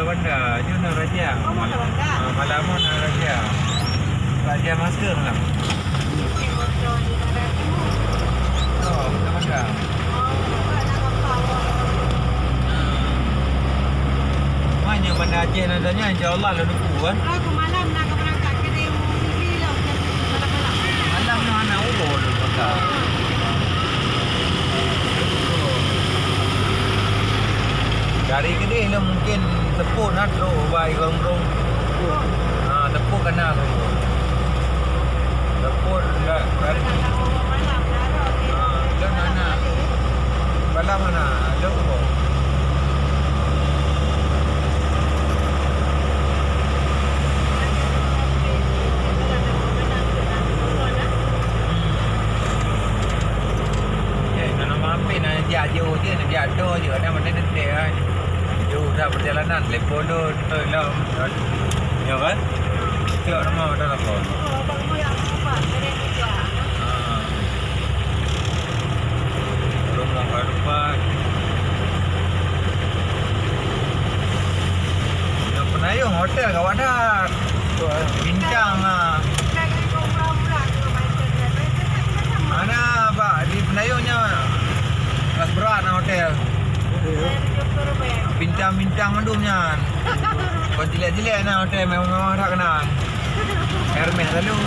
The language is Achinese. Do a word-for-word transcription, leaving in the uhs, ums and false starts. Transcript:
Banda, jeuet na raja. Oh, Banda. Ah, malam na raja. Raja masker lah. Oh, Banda. Mana Banda Aceh na tanya, insya Allah lôn duku kan. Aku malam nak berangkat ke Demo Negeri lah, malam-malam. Malam na hana uroe lôn baka. Dari keudeh lôn mungkin seupôt na trok bak Igong Rong. Ha, seupôt ka na seupôt. Seupôt dah, dah. Ha, lôn hana. Malam hana, lôn uroe. Eh, na nama api na jak jauh je, na jak do je, ada macam detik kan. Jauh dah perjalanan, telepon tu, tu lom. Ya kan? Tiap nama ada telepon. Ah. Rumah baru. Nyang Peunayong hotel gawat that. Bintang ah. Mana bak di Peunayong nyan? Kelas berat na hotel. Bintang-bintang mandum nyan. Kon jilek-jilek na hotel mewah-mewah that keunan. Hermes lalu.